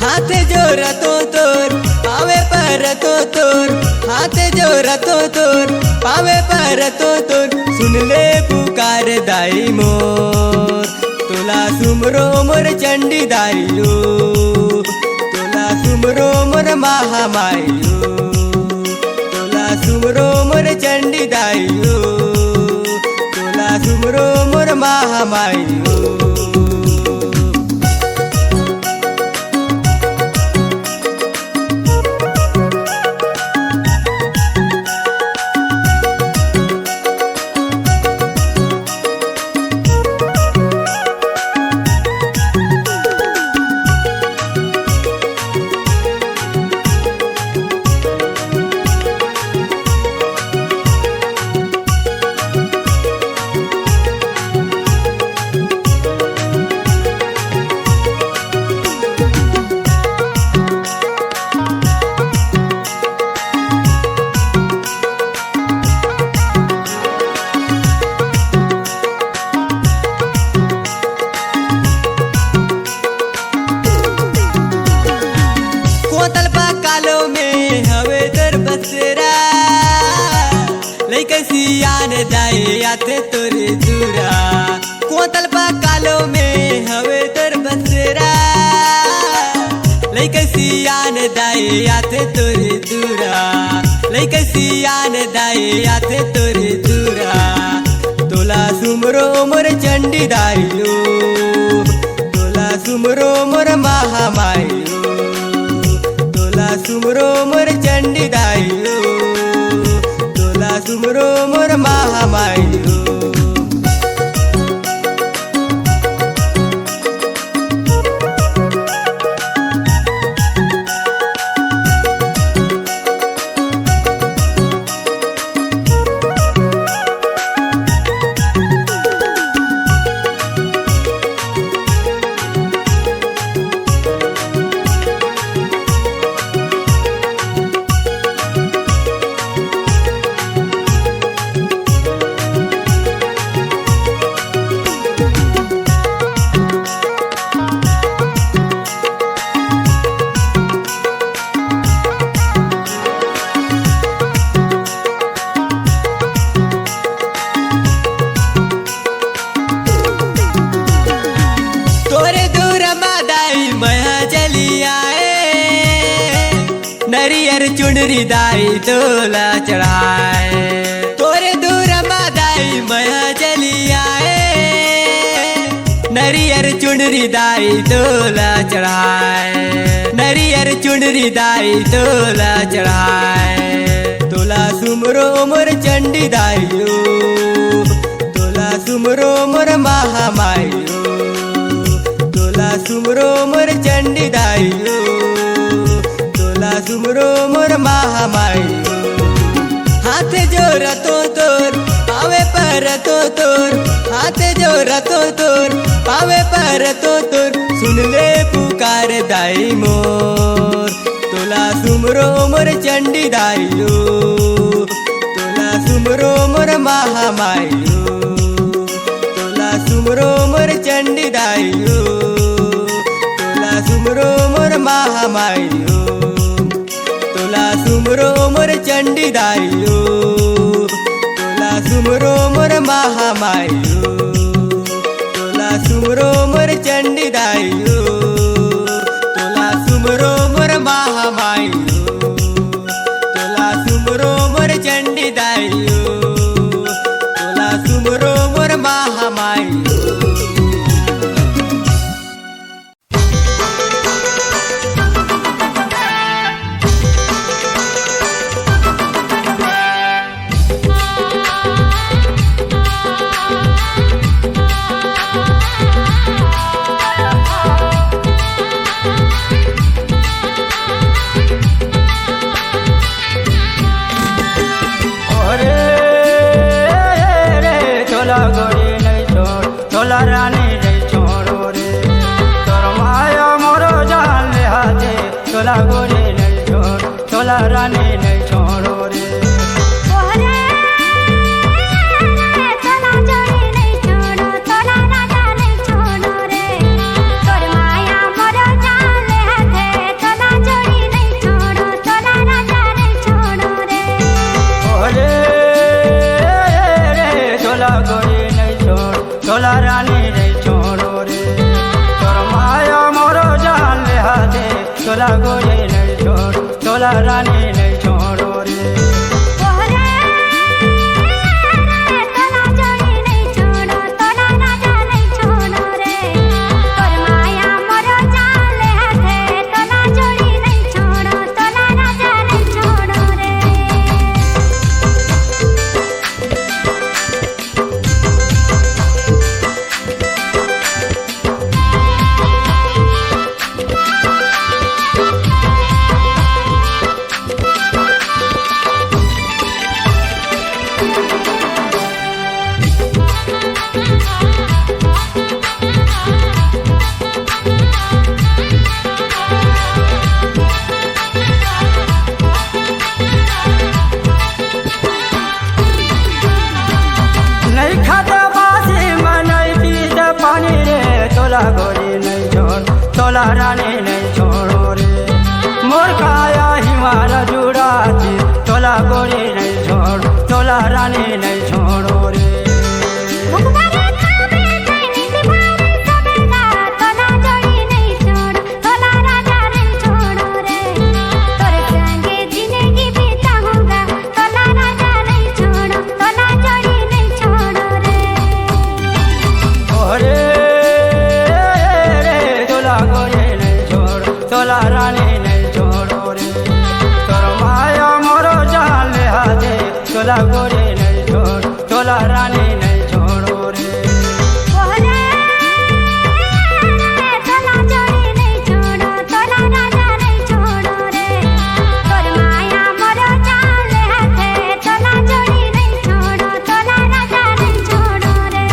हाथ जोरतो तोर, पावे परतो तोर, हाथ जोरतो तोर, पावे परतो तोर, सुन ले पुकार दाई मोर। तोला सुमरो मोर चंडी दाई हो, तोला सुमरो मोर महामाई हो, तोला सुमरो मोर चंडी दाई हो, तोला सुमरो मोर महामाई हो। कोतल पा कालो में हवे तोर बसेरा, लइका सियान दाई आथे तोरे दूरा। कोतल पा कालो में हवे तोर बसेरा, लइका सियान दाई आथे तोरे दूरा, लइका सियान दाई आथे तोरे दूरा। तोला सुमरो मोर चंडी दाई हो, तोला सुमरो मोर महामाई हो, तोला सुमरो मोर चंडी दाई हो, तोला सुमरो मोर महामाई हो। तोरे दूर मा दाई मया चली आए, नरियर चुनरी दाई तोला चढ़ाए। तोरे दूर मा दाई मया चली आए, नरियर चुनरी दाई तोला चढ़ाए, नरियर चुनरी दाई तोला चढ़ाए। तोला सुमरो मोर चंडी दाई हो, तोला सुमरो मोर महामाई हो, तोला सुमरो मोर चंडी दाई हो, तोला सुमरो मोर महामाई हो। हाथ जोरतो तोर, पावे परतो तोर, हाथ जोरतो तोर, पावे परतो तोर, सुन ले पुकार दाई मोर। तोला सुमरो मोर चंडी दाई हो, तोला सुमरो मोर महामाई हो, तोला सुमरो मोर चंडी दाई हो, तोला सुमरो मोर महामाई हो, तोला सुमरो मोर चंडी दाई हो, तोला सुमरो मोर महामाई हो, तोला सुमरो मोर चंडी दाई हो, तोला सुमरो मोर महामाई हो, तोला सुमरो मोर चंडी दाई हो, तोला सुमरो मोर महामाई हो। अरे रे, छोला गोरी नहीं छोड़, छोला रानी नहीं छोड़ो रे। तोर माया मोरो जान ले हाथे, छोला गोरी नहीं छोड़, छोला रानी नहीं छोड़ो रे। ओरे, छोला जोड़ी नहीं छोड़ो, छोला राजा नहीं छोड़ो। तोला रानी नहीं छोड़ो रे। ओहरे, तोला जोड़ी नहीं छोड़ो, तोला राजा नहीं छोड़ो रे। तोर माया मोरो जाले हाथे, तोला जोड़ी नहीं छोड़ो, तोला राजा नहीं छोड़ो रे। नहीं खाता बासी मन, नहीं पीता पानी रे, तोला गोरी नहीं छोड़, तोला रानी नहीं छोड़ो रे। मोर काया हिमारा जुड़ाती, तोला गोरी नहीं छोड़, तोला रानी नहीं छोड़ो रे। भुखमरी खाबे नहीं निंदी भारी सबेला, तोला जोड़ी नहीं छोड़, तोला राजा नहीं छोड़ो रे। तोर संगे जिंदगी बिताऊंगा, तोला राजा नहीं छोड़ो, तोला जोड़ी नहीं छोड़ो रे। ओरे रे, तोला गोरी नहीं छोड़, तोला रानी नहीं छोड़ो रे। तोर माया मोरो जाले हाथे, तोला गोरी नहीं छोड़, तोला रानी नहीं छोड़ो रे। ओहरे, तोला जोड़ी नहीं छोड़ो, तोला राजा नहीं छोड़ो रे। तोर माया मोरो जाले हाथे, तोला जोड़ी नहीं छोड़ो, तोला राजा नहीं छोड़ो रे।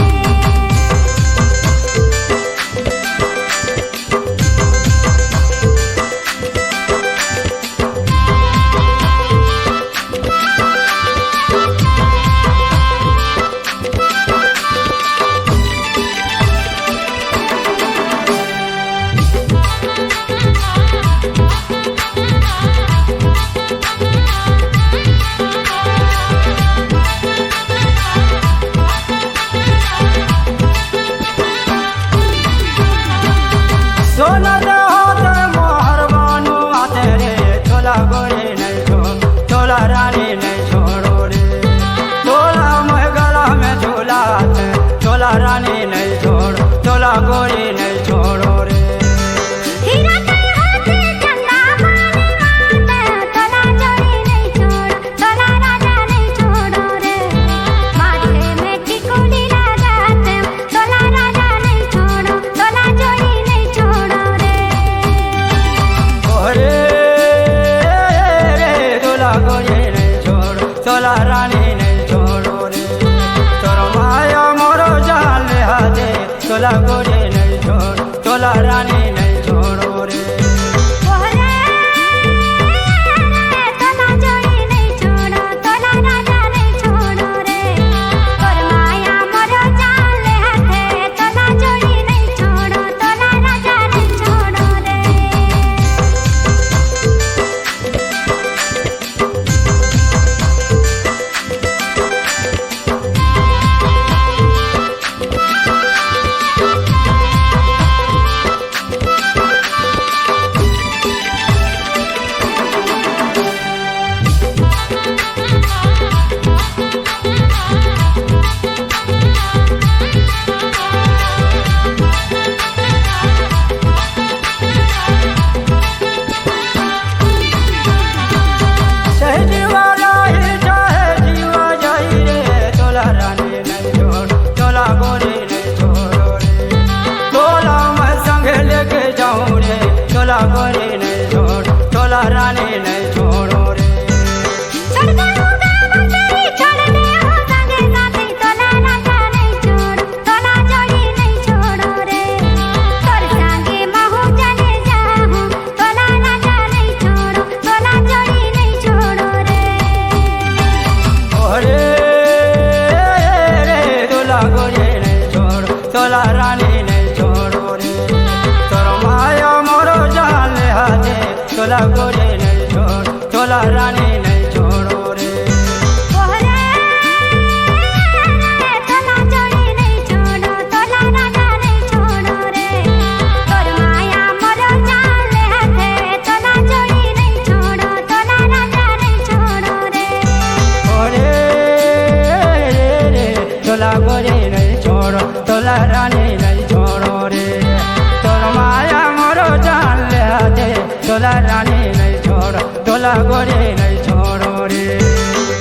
तोला रानी नहीं छोड़ो, तोला गोरी नहीं छोड़ो रे।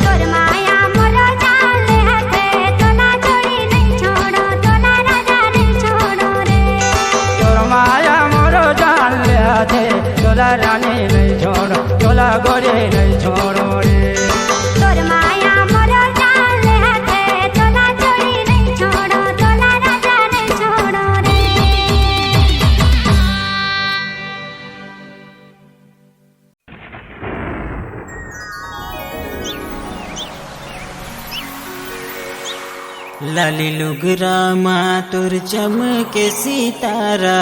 तोर माया मोर जान ले हाथे, तोला जोड़ी नहीं छोड़ो, तोला राजा नहीं छोड़ो रे। तोर माया मोर जान ले हाथे, तोला रानी नहीं छोड़ो, तोला गोरी नहीं छोड़ो रे। तोर माया मोर जान ले हाथे, तोला जोड़ी नहीं छोड़ो, तोला राजा नहीं छोड़ो रे। लाली लुगरा मा तोर चमके सितारा,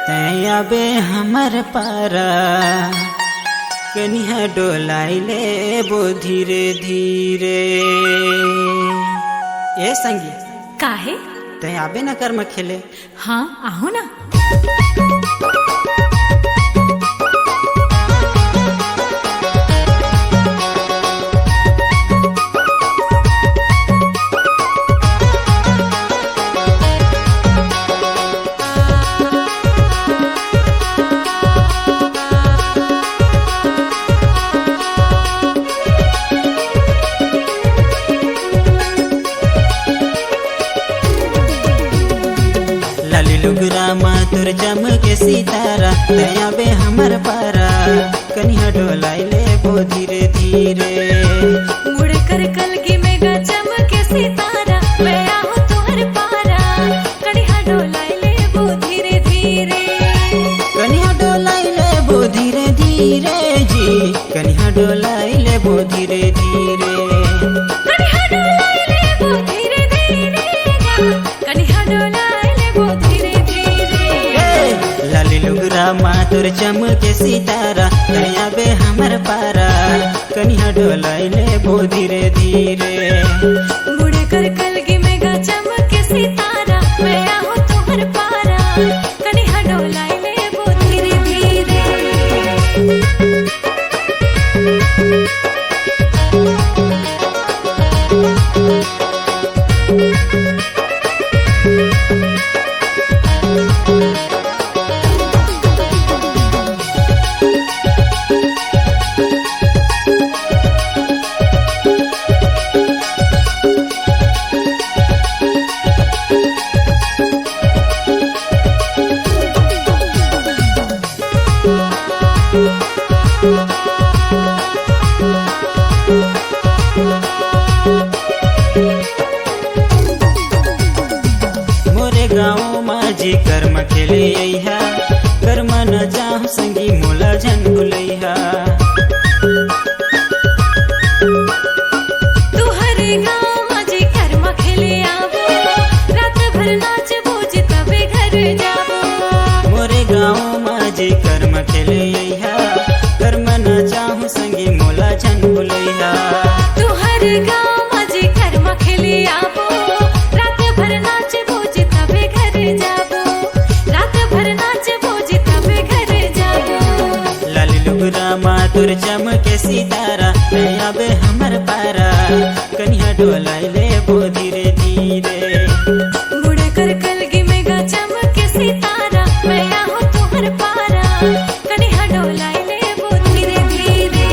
तैं आबे हमर पारा, कनिहा डोलाई लेबो धीरे धीरे। ए संगी, काहे? तैं आबे ना करमा खेले। हाँ, आहूँ ना। लाली लुगरा मा तोर चमके सितारा, तैं आबे हमर पारा, कनिहा डोलाई लेबो धीरे धीरे। मुड़ कर कलगी में गा चमके सितारा, मैं आहूँ तुहर पारा, कनिहा डोलाई लेबो धीरे धीरे। कनिहा डोलाई लेबो धीरे धीरे जी, कनिहा डोलाई लेबो धीरे धीरे। कनिहा डोलाई लेबो धीरे धीरे गा, कनिहा डोलाई लेबो धीरे धीरे। ए, लाली लुगरा मा तोर चमके सितारा, तैं आबे हमर पारा, कनिहा डोलाई लेबो धीरे धीरे। मुड़ कर कलगी में गा चमके सितारा, मैं आहूँ तुहर पारा, कनिहा डोलाई लेबो धीरे धीरे। मोरे गाँव मा जी करमा खेले अइहा, करमा नचाहूँ संगी मोला झन भुलइहा। तुहरे गाँव मा जी करमा खेले आबो, रात भर नाचबो जी तबे घर जाबो। मोरे गाँव मा जी करमा खेले अइहा, करमा नचाहूँ संगी मोला झन भुलइहा। तुहर गाँव मा जी करमा खेले आबो, रात भर नाचबो जी तबे घर जाबो। रात भर नाचबो जी तबे घर जाबो। लाली लुगरा मा तोर चमके सितारा, तैं आबे हमर पारा, कनिहा डोलाई लेबो धीरे धीरे। मुड़ कर कलगी में गा चमके सितारा, मैं आहूँ तुहर पारा, कनिहा डोलाई लेबो धीरे धीरे।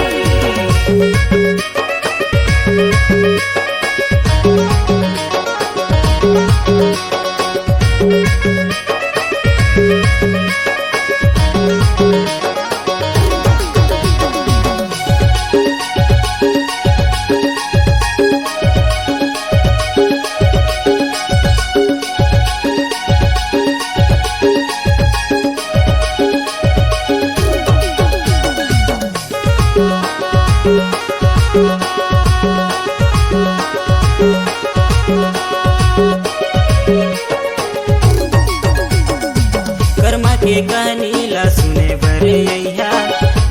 करमा के कहनी ला सुने बर अइहा,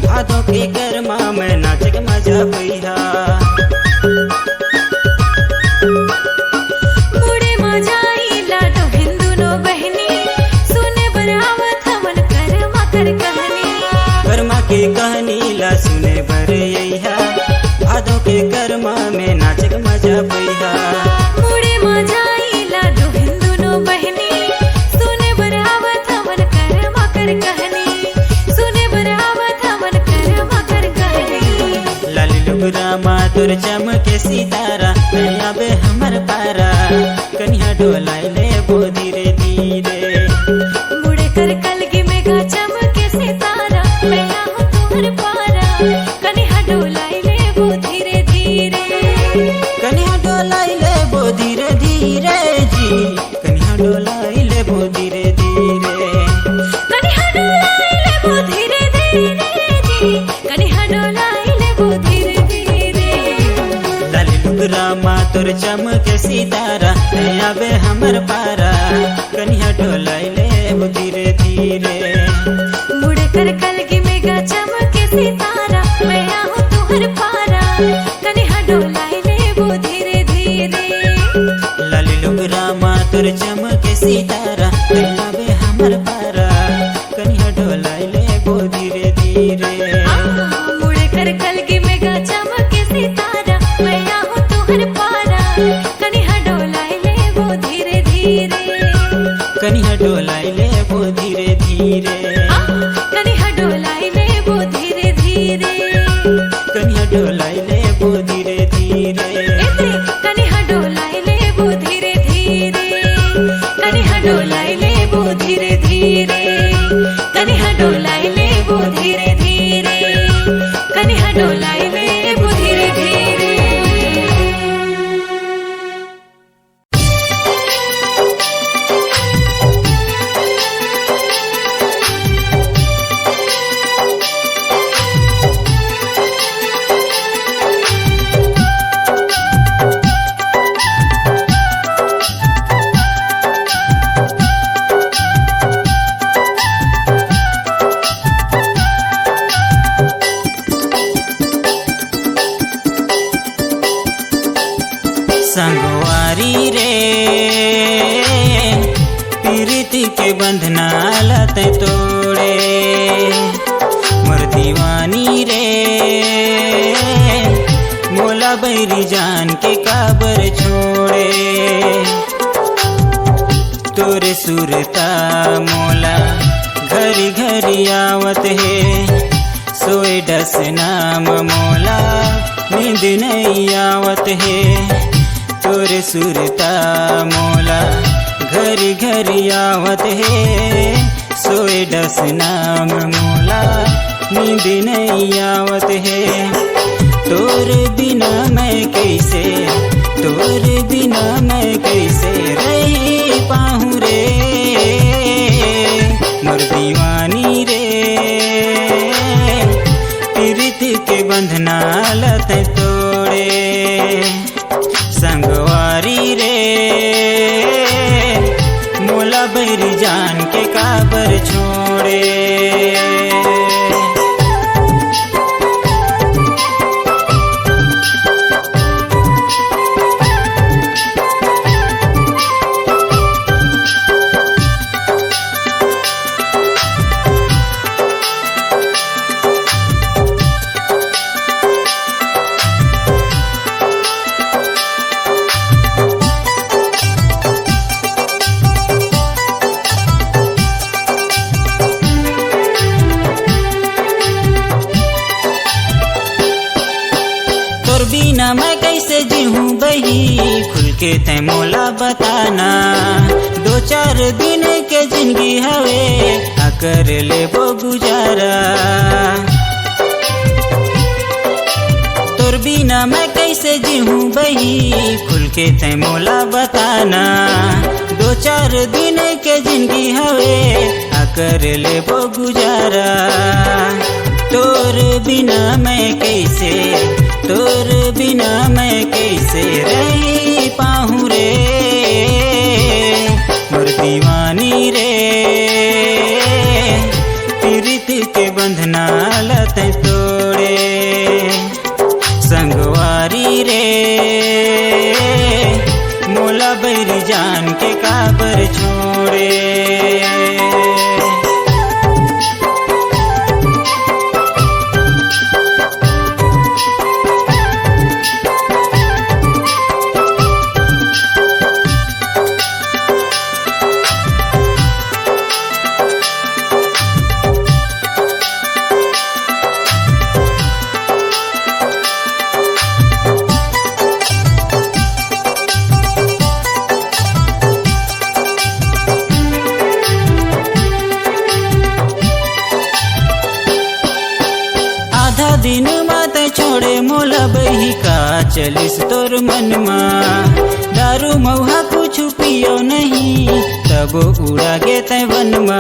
भादो के करमा में नाचे के मजा पइहा। मुड़े मजा आइला डोहिन दुनो बहिनी, सुने बर आवत हमन करमा कर कहनी। करमा के कहनी ला सुने बर अइहा, भादो के करमा में नाचे के मजा पइहा। मुड़े मजा आइला डोहिन दुनो बहिनी, सुने बर आवत हमन करमा कर कहनी। तोर चमके सितारा, नइ आबे हमर पारा, कनिहा डोलाए लेबो धीरे धीरे। मुड़े कर कलगी में गा चमके सितारा, मैं आहूँ तुहर पारा, कनिहा डोलाए लेबो धीरे धीरे। कनिहा डोलाए लेबो धीरे धीरे जी, कनिहा डोलाए लेबो धीरे धीरे। कनिहा डोलाए लेबो धीरे धीरे जी, कनिहा डोलाए लेबो धीरे धीरे। लाली लुगरा मा तोर चमके सितारा, नइ आबे हमर पारा, कनिहा डोलाए लेबो धीरे धीरे। मुड़े कर कलगी में गा चमके सितारा, मैं आहूँ तुहर पारा, कनिहा डोलाए लेबो धीरे धीरे। लाली लुगरा मा तोर चमके सितारा, नइ आबे हमर पारा, कनिहा डोलाए लेबो धीरे धीरे। आ, मुड़े कर कलगी में गा चमके सितारा, मैं आहूँ तुहर पारा, कनिहा डोलाए लेबो धीरे धीरे। कनिहा डोलाए लेबो धीरे धीरे। आ, कनिहा डोलाए लेबो धीरे धीरे। कनिहा डोलाए लेबो धीरे धीरे। ए दे, कनिहा डोलाए लेबो धीरे धीरे। कनिहा डोलाए लेबो धीरे धीरे। कनिहा डोलाए लेबो धीरे धीरे। कनिहा डोलाए लेबो धीरे धीरे। संगवारी रे, पीरिति के बंधना ला तैं तोड़े। मोर दीवानी रे, मोला बैरी जान के काबर छोड़े। तोरे सुरता मोला घरी घरी आवत हे, सोए डस नाम मोला नींद नइ आवत हे। तोरे सुरता मोला घरी घरी आवत हे, सोए डस नाम मोला नींद नइ आवत हे। तोर बिना मैं कइसे, तोर बिना मैं कइसे रहि पाहूँ रे, मोर दीवानी रे। पीरित के बंधना ला तैं तोड़े। संगवारी रे, मोला बैरी जान के काबर छोड़े। तोर बिना मैं कइसे जीहूँ बही, खुल के तैं मोला बताना। दो चार दिन के जिंदगी हवे, आ कर लेबो गुजारा। तोर बिना मैं कइसे जीहूँ बही, खुल के तैं मोला बताना। दो चार दिन के जिंदगी हवे, आ कर लेबो गुजारा। तोर बिना मैं कइसे, तोर बिना मैं कइसे रहि पाहूँ रे, मोर दीवानी रे। पीरित के बंधना ला तैं तोड़े। संगवारी रे, मोला बैरी जान के काबर छोड़े। चलिस तोर मन मा, दारू मउहा कुछु पियो नहीं, तबो उड़ा गे तै वन मा।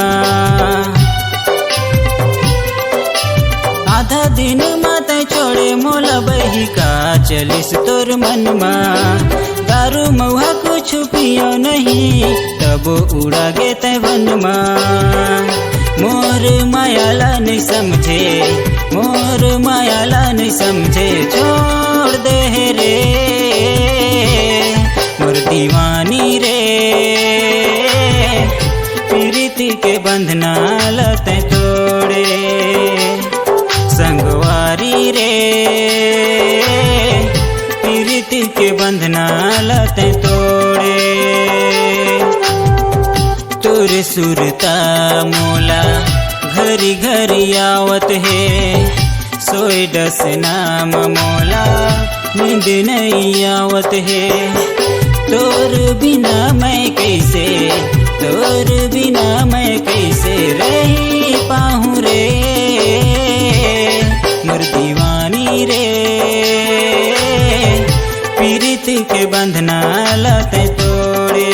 आधा दिन मा तै छोड़े मोला बहिका, चलिस तोर मन मा, दारू मउहा कुछु पियो नहीं, तबो उड़ा गे तै वन मा। मोर माया ला नहीं समझे, मोर माया ला नहीं समझे, छोड़ दे हे रे मोर दीवानी रे। प्रीति के बंधना ला तै तोड़े संगवारी रे, प्रीति के बंधना ला तै तोड़े। तोर सुरता मोला घरी घरी आवत हे, सोए डस नाम मोला नींद नहीं आवत हे। तोर बिना मैं कैसे, तोर बिना मैं कैसे रही पाहूँ रे मोर दीवानी रे। प्रीति के बंधना ला तै तोड़े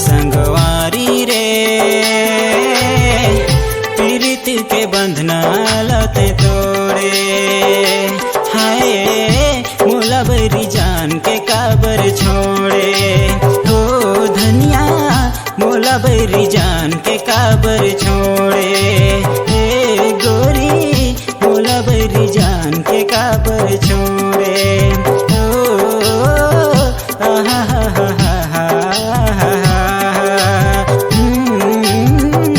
संगवारी रे, प्रीति के बंधना ला तै तोड़े। हाय मोला बैरी जान के काबर छोड़े, हो धनिया मोला बैरी जान के काबर छोड़े, हे गोरी मोला बैरी जान के काबर छोड़े। ओ, आहा, हा, हा, हा, हा, हा, हा, हम्म।